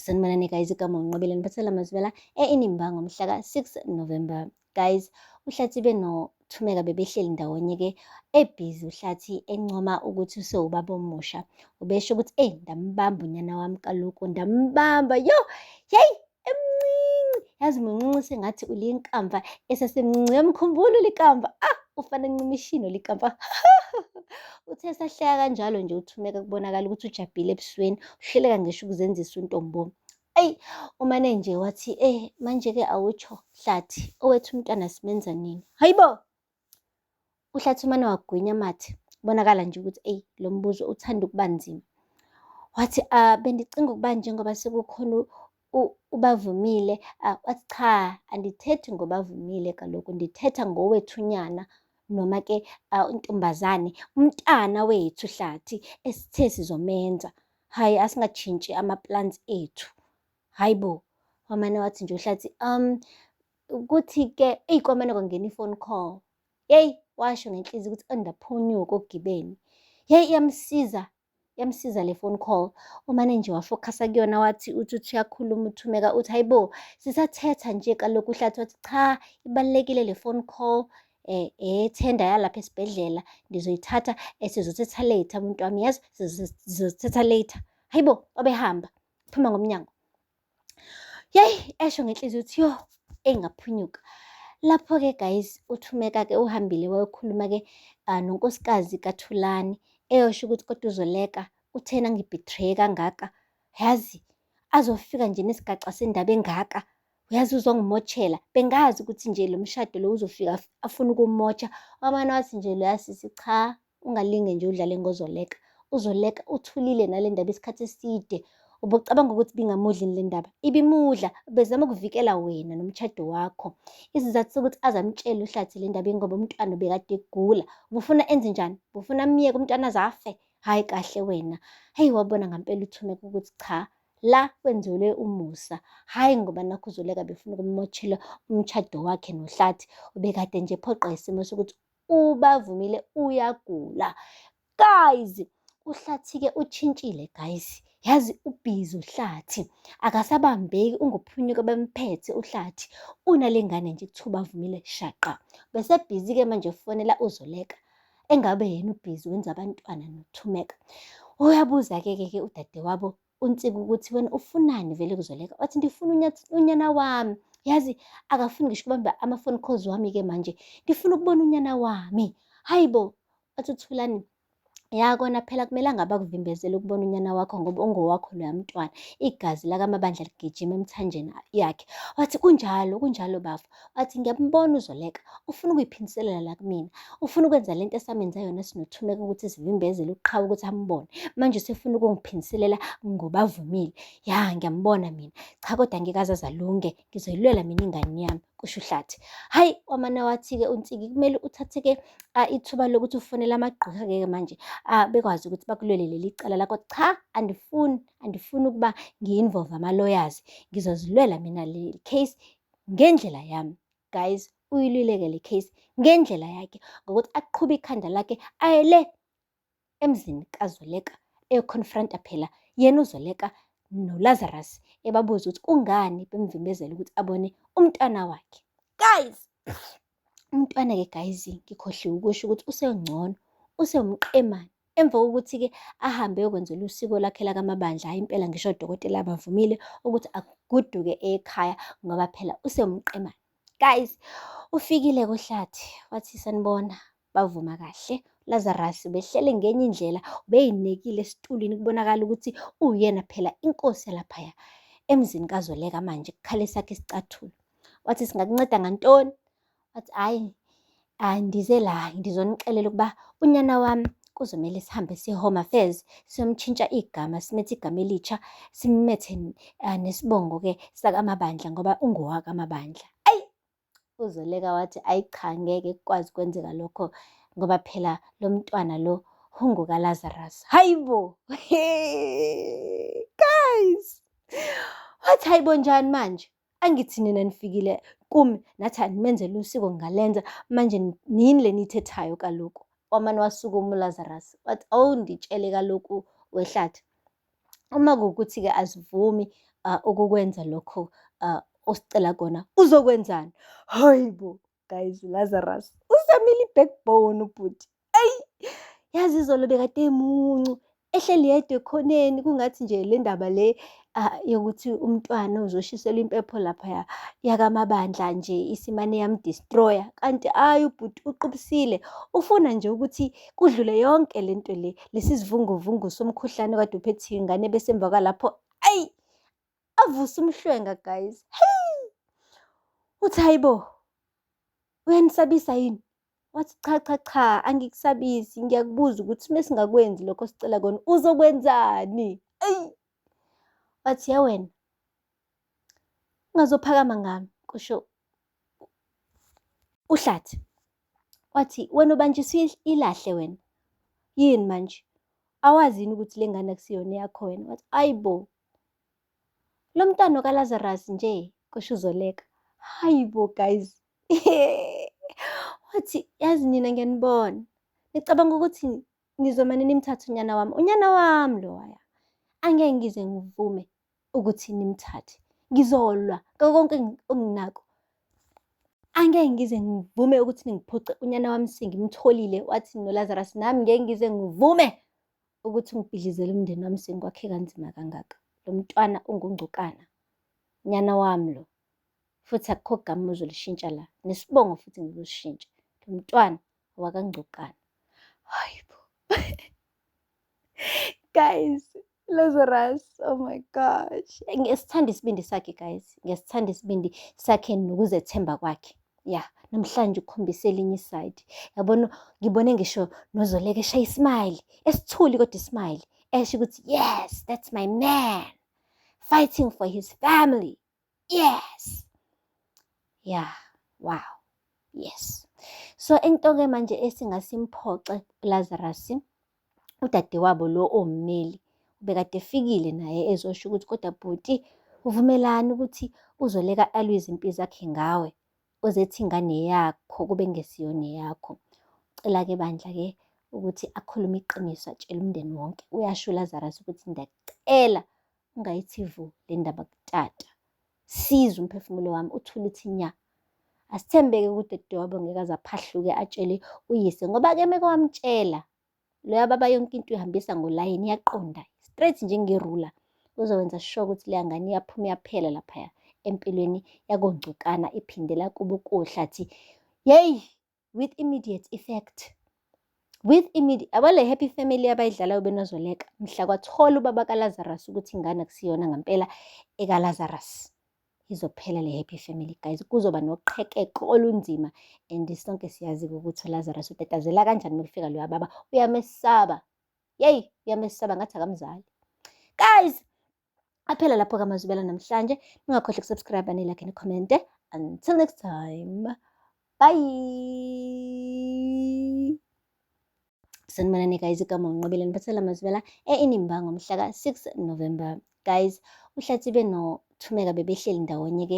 Sanibonani guys, igama uNqobile niphathela amazwela e-Inimba ngomhla ka-6 November. Guys, uHlathi benoThumeka bebehleli ndawonye-ke ebhizi uHlathi encoma ukuthi usewubaba omusha. Ubesho ukuthi eyi ndambamba unyana wami kaloku ndambamba yo yeyi emncinci yazi muncinci sengathi ulinkamva esasemncinci uyamkhumbula ulikamva ah ufana ncimishini ulikamva uthe esahleka kanjalo nje uthumeka kubonakala ukuthi ujabhile ebusweni uhleleka ngisho ukuzenzisa untombo eyi umane nje wathi eh manje-ke awutsho hlathi owethu umntwana simenza nini hayibo Uhlathi umane wagwinya amathe, kubonakala nje ukuthi eyi lo mbuzo uthanda ukuba nzima. Wathi ah, bendicinga ukuba njengoba sekukhona uBavumile, ah, wathi cha, andithethi ngoBavumile kaloku ndithetha ngowethunyana noma ke ah, intombazane, umntana wethu Hlathi esithe sizomenza. Hhayi asingatshintshi ama-plans ethu. Hhayi bo, wamane wathi nje uHlathi ukuthi-ke eyi kwamane kwangena i-phone call. Yeyi washo ngenhliziyo ukuthi ondaphunyuka ogibeni. Yeyi iyamsiza, iyamsiza le phone call. Umane nje wafokhasa kuyona wathi uthi uthi uyakhuluma uThumeka uthi hayi bo sisathetha nje kaloku uHlathi wathi cha ibalulekile le phone call ethenda yalapha esibhedlela ndizoyithatha sizothetha later muntu wami yazi sizothetha later. Hayi bo wabehamba phuma ngomnyango. Yeyi esho ngenhliziyo ukuthi yo engaphunyuka. Lapho-ke guys uThumeka-ke uhambile wayokhuluma-ke uh, nonkosikazi kaThulani eyosho ukuthi kodwa uzoleka uthena ngibetray kangaka yazi azofika nje nesigaxa sendaba engaka uyazi uzongimotshela bengazi ukuthi nje lo mshado lo uzofika afuna ukumotsha wamane wathi nje loya sisi cha Ungalinge nje udlale ngoZoleka. UZoleka uthulile nale ndaba isikhathi eside. Ubucabanga ukuthi ibingamudli yini le ndaba? Ibimudla, ubezama ukuvikela wena nomshado wakho. Isizathu sokuthi aze amtshele uHlathi le ndaba ingoba umntwana ubekade egula. Ubufuna enze njani? Ubufuna amyeke umntwana aze afe? Hhayi kahle wena. Hheyi wabona ngampela uThumeka ukuthi cha, la kwenzelwe umusa. Hhayi ngoba nakhu uZoleka befuna ukumotshela umshado wakhe noHlathi. Ubekade nje ephoqwa isimo sokuthi uBavumile uyagula. Guys, uHlathi-ke utshintshile guys. Yazi ubhizi uHlathi, akasabambeki unguphunyuka bemphethe uHlathi. Unale ngane nje kuthiwa uBavumile shaqa. Besebhizi-ke manje efonela uZoleka. Engabe yena ubhizi wenza abantwana noThumeka. Uyabuza-ke ke ke udadewabo uNtsiki ukuthi wena ufunani vele kuzoleka wathi ndifuna unyana wami yazi akafuni ngisho ukubamba ama-phone calls wami-ke manje ndifuna ukubona unyana wami hayi bo wathi uthulani ya kona phela kumele ngabe akuvimbezele ukubona unyana wakho ngoba ungowakho loya mntwana igazi lakamabandla ligijima emthanjeni yakhe wathi kunjalo kunjalo bafo Wathi ngiyambona uZoleka ufuna ukuyiphindiselela la kumina, ufuna ukwenza lento esamenza yona sinoThumeka ukuthi sivimbezele uqhawe ukuthi ambone. Manje usefuna ukungiphindiselela ngobavumile. Ya ngiyambona mina. Cha kodwa ngeke aze alunge, ngizoyilwela mina ingane yami, kusho uHlathi. Hhayi wamane wathi-ke uNtsiki kumele uthathe-ke ithuba lokuthi ufonele amagqwetha-ke manje bekwazi ukuthi bakulwele leli cala lakho. Cha andifuni, andifuni ukuba ngi-involve ama-lawyers, ngizozilwela mina le case ngendlela yami. Guys, uyilwile-ke le case ngendlela yakhe ngokuthi aqhube ikhanda lakhe aye le emzini kaZoleka eyoconfronta phela yena uZoleka noLazarus ebabuza ukuthi kungani bemvimbezela ukuthi abone umntwana wakhe. Guys, umntwana-ke guys ngikhohliwe ukusho ukuthi usengcono, usewumqemane. Emva kokuthi-ke ahambe ayokwenzelwa usiko lakhe lakaMabandla, hhayi impela ngisho odokotela abavumile ukuthi agoduke ekhaya ngoba phela usewumqemane. Guys, ufikile kuHlathi wathi sanibona, bavuma kahle. Lazarus ubehlele ngenye indlela, ubeyinekile esitulwini kubonakala ukuthi uyena phela inkosi yalaphaya emzini kaZoleka manje kukhale esakhe isicathulo. Wathi singakunceda ngantoni? Wathi hhayi, hhayi ndize la ngizonixelela ukuba unyana wami kuzomele sihambe siye Home Affairs siyomtshintsha igama, simethe igama elitsha, simethe uh, nesibongo-ke sakaMabandla ngoba ungowakaMabandla. Ayi, uZoleka wathi ayi cha ngeke kukwazi kwenzeka lokho ngoba phela lo mntwana lo ungokaLazarus. Hayi bo! Guys! Wathi hayibo njani manje? Angithi nina nifikile kumi nathi animenzele usiko ngalenza manje nini le niyithethayo kaloku. Wamane wasukuma uLazarus wathi awunditshele kaloku wehlathi. Uma kuwukuthi-ke asivumi ukukwenza lokho osicela kona, uzokwenzani? Hhayi bo, guys, Lazarus usamile i-backbone ubhuti. Eyi, yazi izolo bekade emuncu, ehleli yedwa ekhoneni kungathi nje le ndaba le yokuthi umntwana uzoshiselwa impepho laphaya yakaMabandla nje isimane yam-destroy-a. Kanti hhayi ubhuti uqubusile, ufuna nje ukuthi kudlule yonke le nto le, lesi sivunguvungu somkhuhlane okade uphethe iy'ngane bese emva kwalapho, ayi, avuse umhlwenga guys. Hheyi! Uthi hhayi bo, uyanisabisa yini? Wathi cha cha cha, angikusabisi, ngiyakubuza ukuthi uma singakwenzi lokho osicela kona uzokwenzani? Eyi! Wathi ya wena, ungazophakama ngami, kusho uHlathi. Wathi wena ubanjiswe ilahle wena, yini manje? Awazi yini ukuthi le ngane akusiyona eyakho wena? Wathi ayi bo, lo mntwana kaLazarus nje, kusho uZoleka. Hayi bo guys. Wathi yazi nina ngiyanibona, nicabanga ukuthi nizomane nimthathe unyana wami. Unyana wami lowaya, angeke ngize ngivume ukuthi nimthathe. Ngizolwa ngakho konke enginako. Angeke ngize ngivume ukuthi ningiphuce unyana wami sengimtholile. Wathi noLazarus, nami ngeke ngize ngivume ukuthi ungibhidlizele umndeni wami sengikwakhe kanzima kangaka. Lo mntwana unguNgcukana, unyana wami lo. Futhi akukho gama ozolishintsha la, nesibongo futhi ngizosishintsha. Lo mntwana wakaNgcukana. Hayi bo. Guys, Lazarus, oh my gosh. Ngiyasithanda isibindi sakhe guys, ngiyasithanda isibindi sakhe nokuzethemba kwakhe. Ya, namhlanje ukhombise elinye i-side. Yabona, ngibone ngisho noZoleka eshaya i-smile, esithuli kodwa i-smile, esho ukuthi yes, that's my man, fighting for his family. Yes. Yeah, wow. Yes. So into-ke manje esingasimphoxe uLazarus, udadewabo lo owummeli, ubekade efikile naye ezosho ukuthi kodwa bhuti, uvumelani ukuthi uZoleka alwe izimpi zakhe ngawe, ozethi ingane yakho kube kungesiyona eyakho. Cela-ke bandla-ke ukuthi akhulume iqiniso atshele umndeni wonke. Uyasho uLazarus ukuthi ngiyacela ungayithi vu le ndaba kutata. Siza umphefumulo wami uthule uthi nya. Asithembeke ukuthi udadewabo ngeke aze aphahluke atshele uyise, ngoba-ke meke wamtshela loya baba yonke into uyihambisa ngolayini, iyaqonda straight njengerula. Uzowenza sure ukuthi leya ngane iyaphuma iyaphela laphaya empilweni yakoNgcukana, iphindela kubo koHlathi. Yeyi, with immediate effect. With immediate, yabo le happy family abayidlalayo benoZoleka, mhla kwathola ubaba kaLazarus ukuthi ingane akusiyona ngempela ekaLazarus. Izophela le happy family guys, kuzoba noqhekeko olunzima and sonke siyazi-ke ukuthi uLazarus utatazela kanjani uma kufika loya baba, uyamesaba. Yeyi, uyamesaba ngathi akamzali. Guys, aphela lapho kaMazubela namhlanje. Ningakhohlwa uku-subscribe, ni-like, ni-comment. Until next time. Bye. Sanibonani guys, igama uNqobile niphathela Mazubela e-Inimba ngomhla ka-6 November. Guys, uHlathi benoThumeka bebehleli ndawonye-ke.